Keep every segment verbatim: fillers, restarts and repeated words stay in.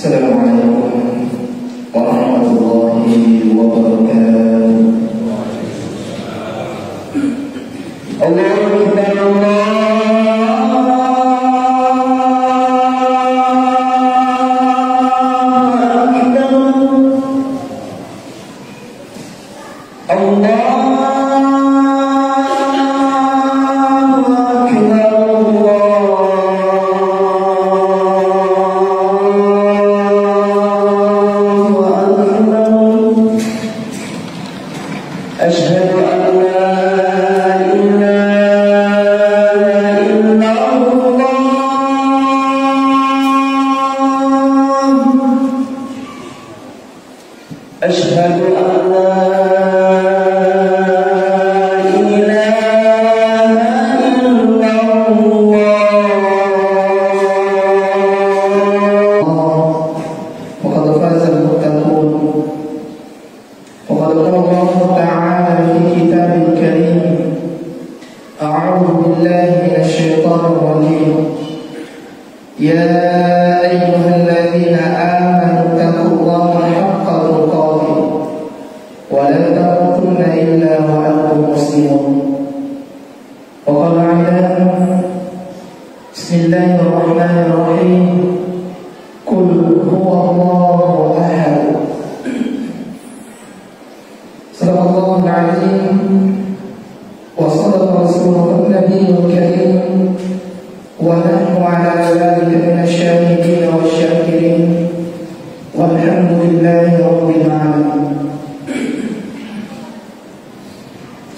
السلام عليكم ورحمة الله وبركاته. الله أكبر، الله أكبر. الله أكبر، الله أكبر. أشهد أن لا إله إلا الله. أشهد أن لا إله إلا الله. وقد فاز المتقون. وقد قال الله تعالى في كتابه الكريم: أعوذ بالله من الشيطان الرجيم. يا أيها الذين آمنوا اتقوا الله حق تقاته ولا تموتن إلا وأنتم مسلمون. وقال أيضا: بسم الله الرحمن الرحيم. قل هو الله أحد. صدق الله العظيم وصدق رسوله النبي الكريم ونحن على ذلك من الشاهدين والشاكرين والحمد لله رب العالمين.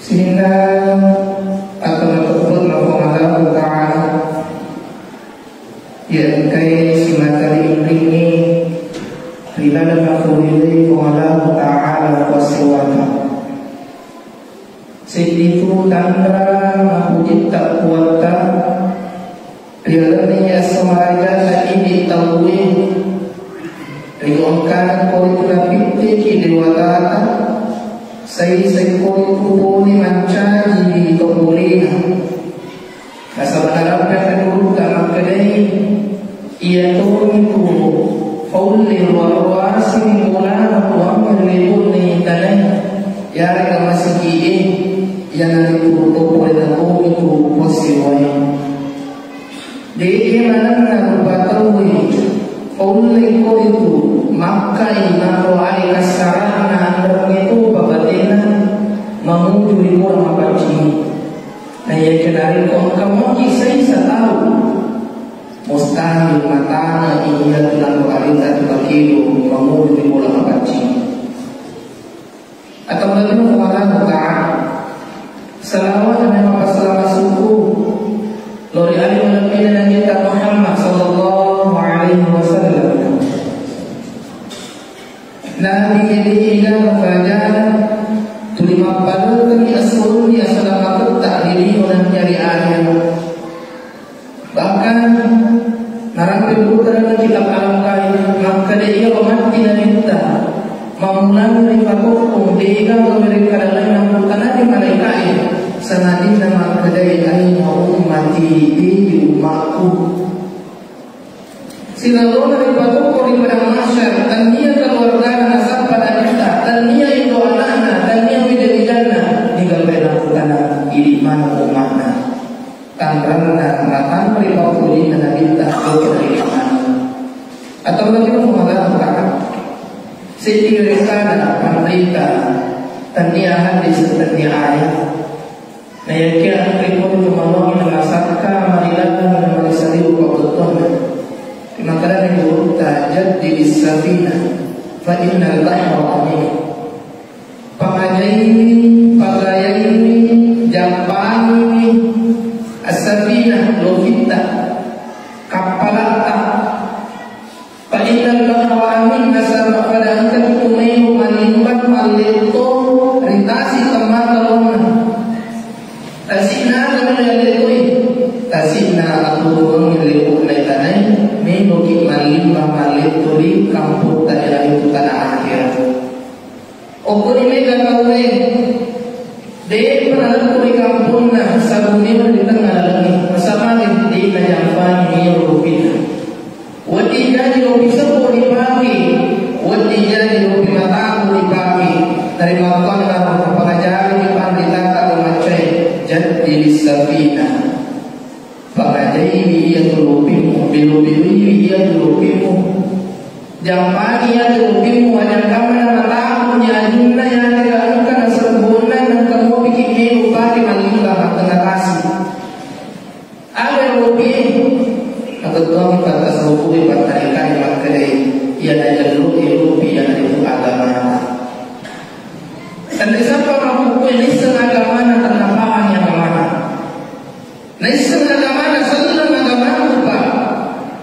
Sininna atau teppet Puang Allahu Ta'ala. Iya engkae simata riiringngi ri laleng naporilei Puang Allahu Ta'ala kuasewata. Sedditu tanra napujitta Puatta ri lalenna esso marajata idi tauwe, ri engkana koritu napitteki dewatata, sai-sai koritu pole mancaji ri topolena. Nasaba narampeka gurutta makkedai, iya tonitu faulle ruwa-ruwasini bolana Puangnge ri lebo'na itanai, yarega masigi'e, iyanaritu to polena tonitu posewae. De'e manenna rupa tauwe faulle koritu makkai matoale kassara'na anrengnge topa batena mamuju ri bola mapaccing. Naiyakiya narekko engka moki saisa tau, mustahil mataneng iyatu lanro arinna tu makedo mamuju ri bola mapaccing. Atau lalu Puang Allahu Ta'ala. Salawat dan mappasalama sukku lao ri ale malebbina Nabitta Muhammad sallallahu alaihi wasallam. Nabi de' gaga faja tuli mappalekengngi esso wenni asalamaketta ri lino nennia ri akhirat. Bahkan narampe buku dalam kitab Al-Kai makkeda iya matti Nabitta mammulanna ri pakokko de' gaga werekka laleng nakkutanae malaika'e, sangadinna makkedai aina ummati, de' ummakku. Silalona ripatokko ri padang mahsyar, tennia keluargana nasappa Nabitta, tennia indo anakna, tennia wija-wijanna, niga bela kutana idi maneng umma'na. Tanranna natanre pappojinna Nabitta, kota ri amana. Atau lagi Puang Allahu Ta'ala. Seddi rekana panrita, tennia hadis, tennia ayat. Naiyakiya engka iporitu maloangi namasakka marilalang namarissaliu pabbettuanna. Rimakkedani gurutta, jaddidis safinah fa innal bahra amin. Pangajaiwi, pagayaiwi, jappangiwi as-safinah, lokitta, kappalatta. Fa innal bahra amin, nasaba pada engka tu melo mallimbang malletto ri tasi temmata laonna. Tasi'na aga melo yallettoi? Tasi'na aturuang lebbuna tanai, meloki mallimbang malletto ri kamputta, iyanaritu tana akhirat. Okkoni mega tauwe, de'pa nalettu ri kamponna, sabunna ri tengnga lalengnge, nasaba de' najampangi melo lopinna. Wedding jaji lopi seppo ri Iya tu lopimmu, belo-beloiwi iya tu lopimmu. Jampangi iya tu lopimmu, aja kamana matamu ni ajunna iya tu engka nasebbunna, nengka mobiki melo pake malingga makkeda kasi. Aga lopi? Matettuang patta sopui patta rekani makkedai, iya najellu lopi iya naritu agamana. Tenri sappa makkukue naisseng agamana, tennapahangi agamana. Naisseng agamana, selleng agamana, rupa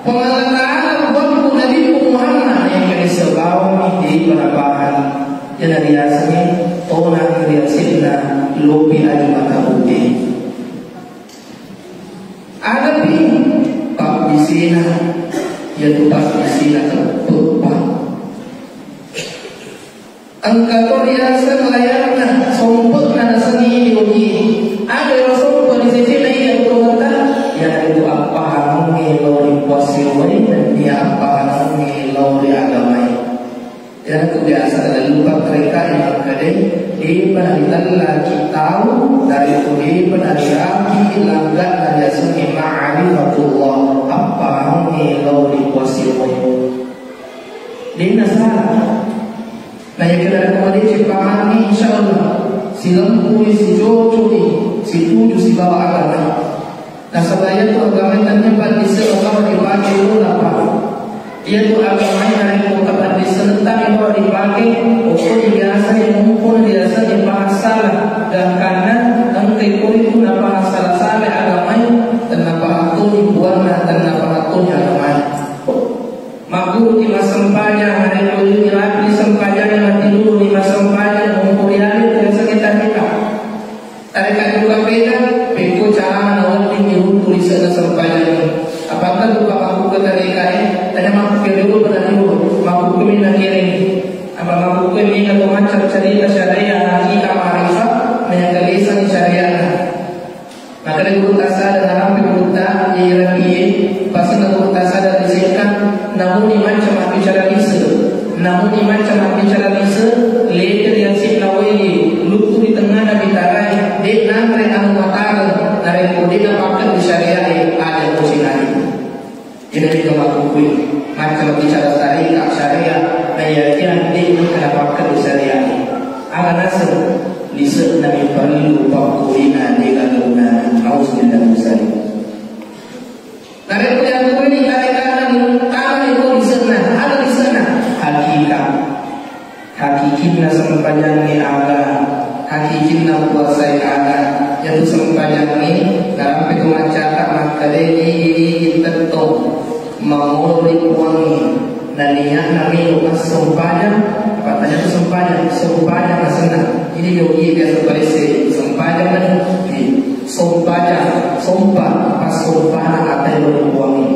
Puang Allah Ta'ala, rupa Nabi Muhammad, yang kani sebawang di panapahang. Jadi riasengnya tona riasinna lopi aju mata putih. Adapi pabbisina, yaitu pabbisina teppeppa. Engka to riaseng layarna, sompe'na nasengi idi ogi. Aga ero sompe' ri sesena idi atuongetta? Iyanaritu appahangengnge lao ri Puang Siruwae nennia appahangengnge lao ri agamai. Iyanaritu biasa lalu pattarekae makkedai, de'pa naritellaki tau, narekko de'pa nariraki langga'na riasengnge ma'rifatullah, appahangengnge lao ri Puang Siruwae. De'na salah. Na, iya kira-kira mode cipahanni, insya Allah, silempui, sicocoi, situju sibawa agama. Nasaba iyatu agama tania paddisseng bawa dipake ulapa. Iyatu agama narekko tapaddisseng tania bawa dipake, pokoknya biasa yang mumpung biasa dipahang salah. Gangkanna engkai koriku napahang salah-salah agamai, tennapahattoni puanna, tennapahattoni agamai. Makkuruki massempajang, narekko irapi sempajang, matiluruni massempajang, mumpuriali biasa kita kita. Tareka duka beda, pekko carana nawedding iruntu lise'na sempajang. Apakah lupa makkuke tarekae? Tanya makkuke dulu pada dulu, makkuke minna kiring. Apa makkuke minna to macam cerita syariah, hakika ma'rifat, menyangkalisang syariah. Makkeda gurutta sada, narampe gurutta iya rapié, pasenna gurutta sada ri Sekka, namuni macca mabbicara lise', namuni macca mabbicara lise', lete ri ase'na waé, luttu ri tengngana bitaraé, dé' nanré anu matareng, narékko dé' napakkeng ri syariaé, aja' musi nadi. Jadi, itu makkukui, macca bicara syariat, syariat, naiyakiya dé' nengka napakkeda syariat. Aga naseng, lise'na mi parellu pakkuina dé' gaga gunana. Nauzubillah min dzalik. Narekko yakkuni tarekana, tama iko lise'na, aga lise'na? Hakikat. Hakikinna sempajangngé aga, hakikinna puasaé aga, iyatu sempajangngé, narampe tu maccaka makkedai nigi-nigi tettong mangolo ri Puangngé, nania'na mélo massempajang, apa tanya tu sempajang, sempajang asenna. Ini yogi biasa paresse, sempajang mani, di, sempajang, sompa, passompana atai ri Puangngé.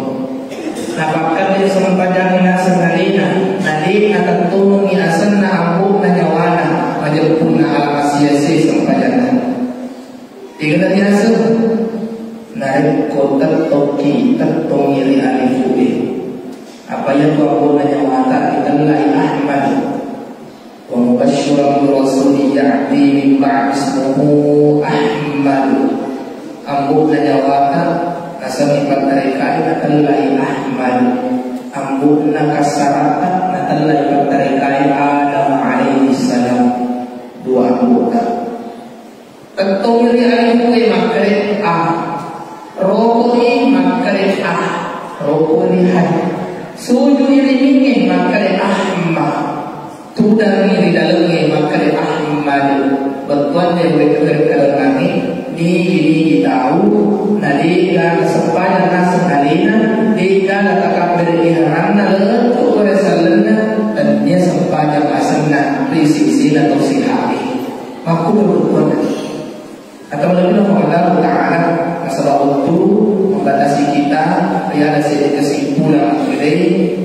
Napakkeda sempajang naseng alena, na dé' natettongengngi asenna ambo'na nyawana, majeppunna ala masiase sempajanna. Égana biasa, narekko tettokki, tettongngi ri alifu'é. Apa iya tu ambo'na nyawata ritellai Ahmad. Wa mubasysyiran bi rasulin ya'ti min ba'di ismuhu Ahmad. Ambo'na nyawata, nasengngi pattareka'é natellai Ahmad. Ambo'na kassara'ta natellai pattareka'é Adam alaihi salam. Dua ambo'ta. Tettongi ri alifu'é makkeda A. Roko'i makkeda Ah. Roko'i hai. Sujui ri mi'é makkeda Ahma. Tudangi ri dalengngé makkeda Ahmad. Bettuanna wékkeré kalengngangngé, nigi-nigi tau, na dé'ga nasempajang naseng aléna, dé'ga natakabbere iharanna lettu' pole sellenna, tennia sempajang asenna ri sisina tau sihaé. Makkuro rukun. Atau lebih Allah Ta'ala, masalah waktu membatasi kita, ya ada sedikit kesimpulan akhirnya,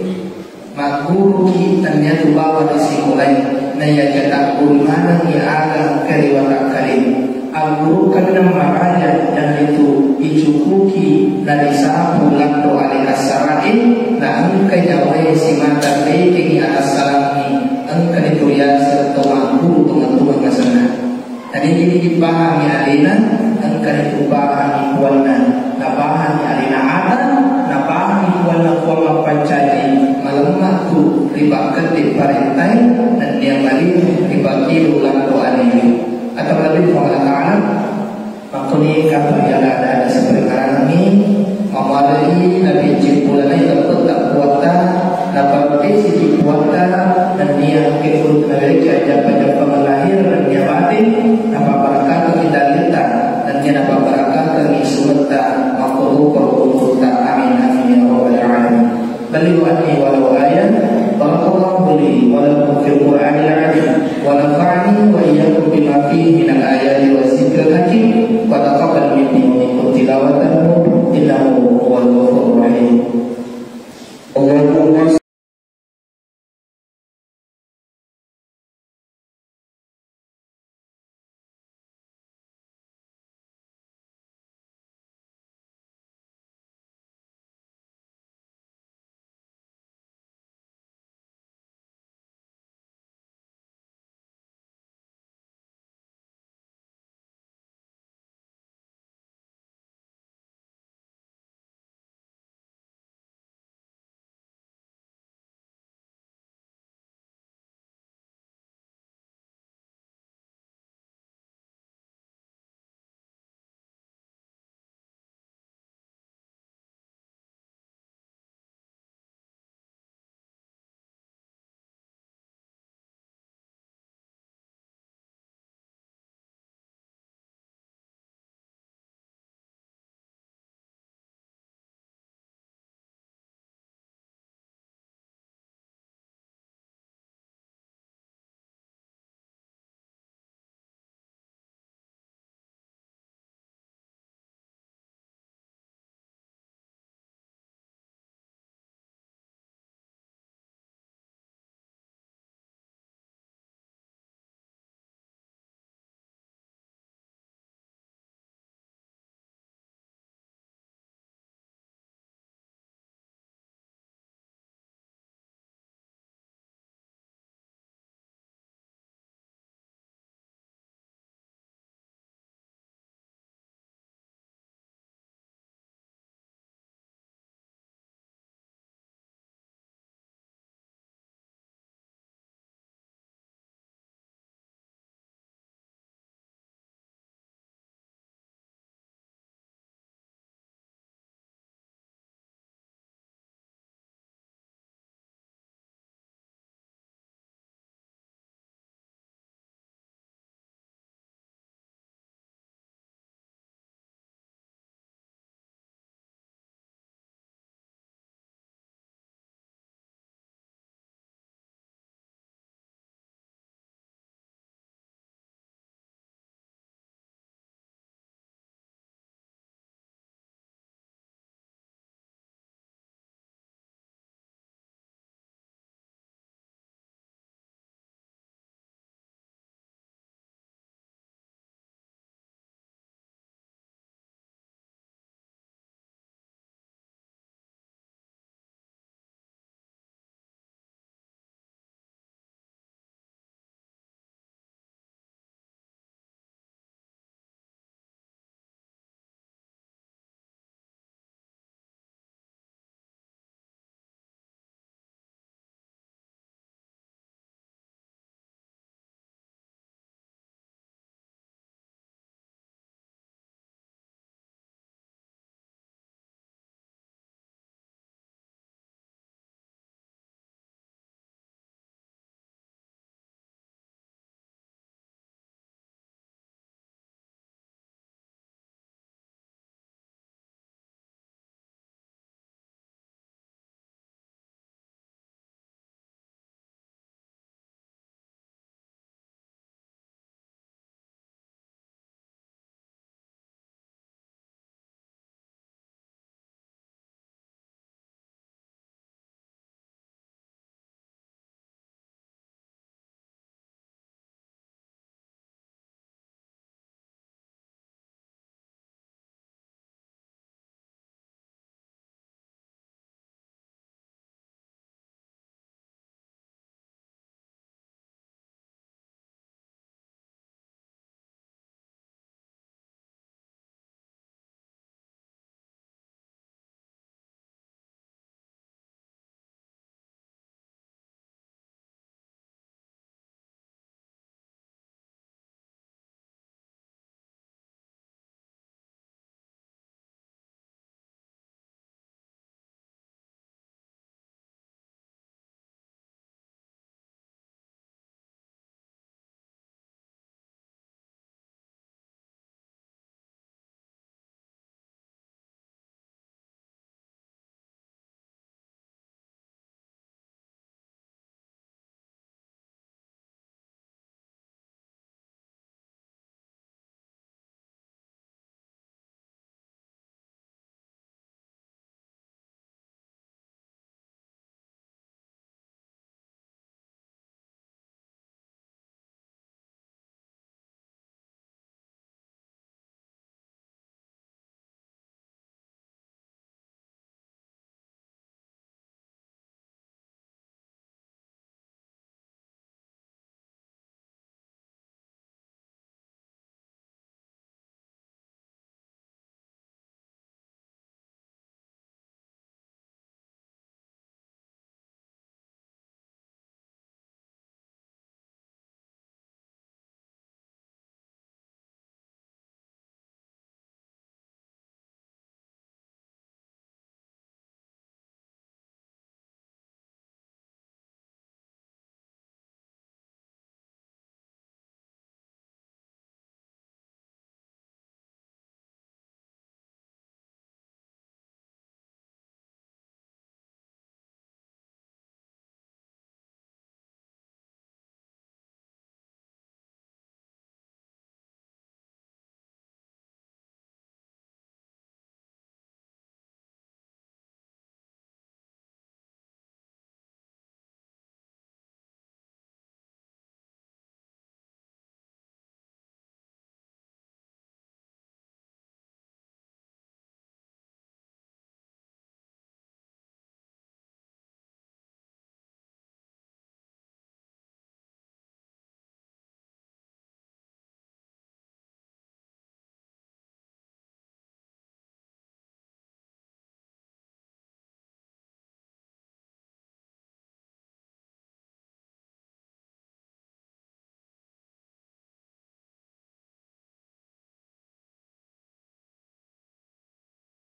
magguruki tania tu bawa di sekolah, na iya kita guru mana ni aga keriwa tak kalim. Aguru kenna maraja dan itu icukuki dari sapu lando alih kasarain, na engka jawai simata bekengi atas salami, engka dituriasa to magguru tunga-tunga masenna. Jadi, ini dipahami alena, engka dipahangi puanna, napahangi alena, Parentai nennia malimu ripakkilu ulang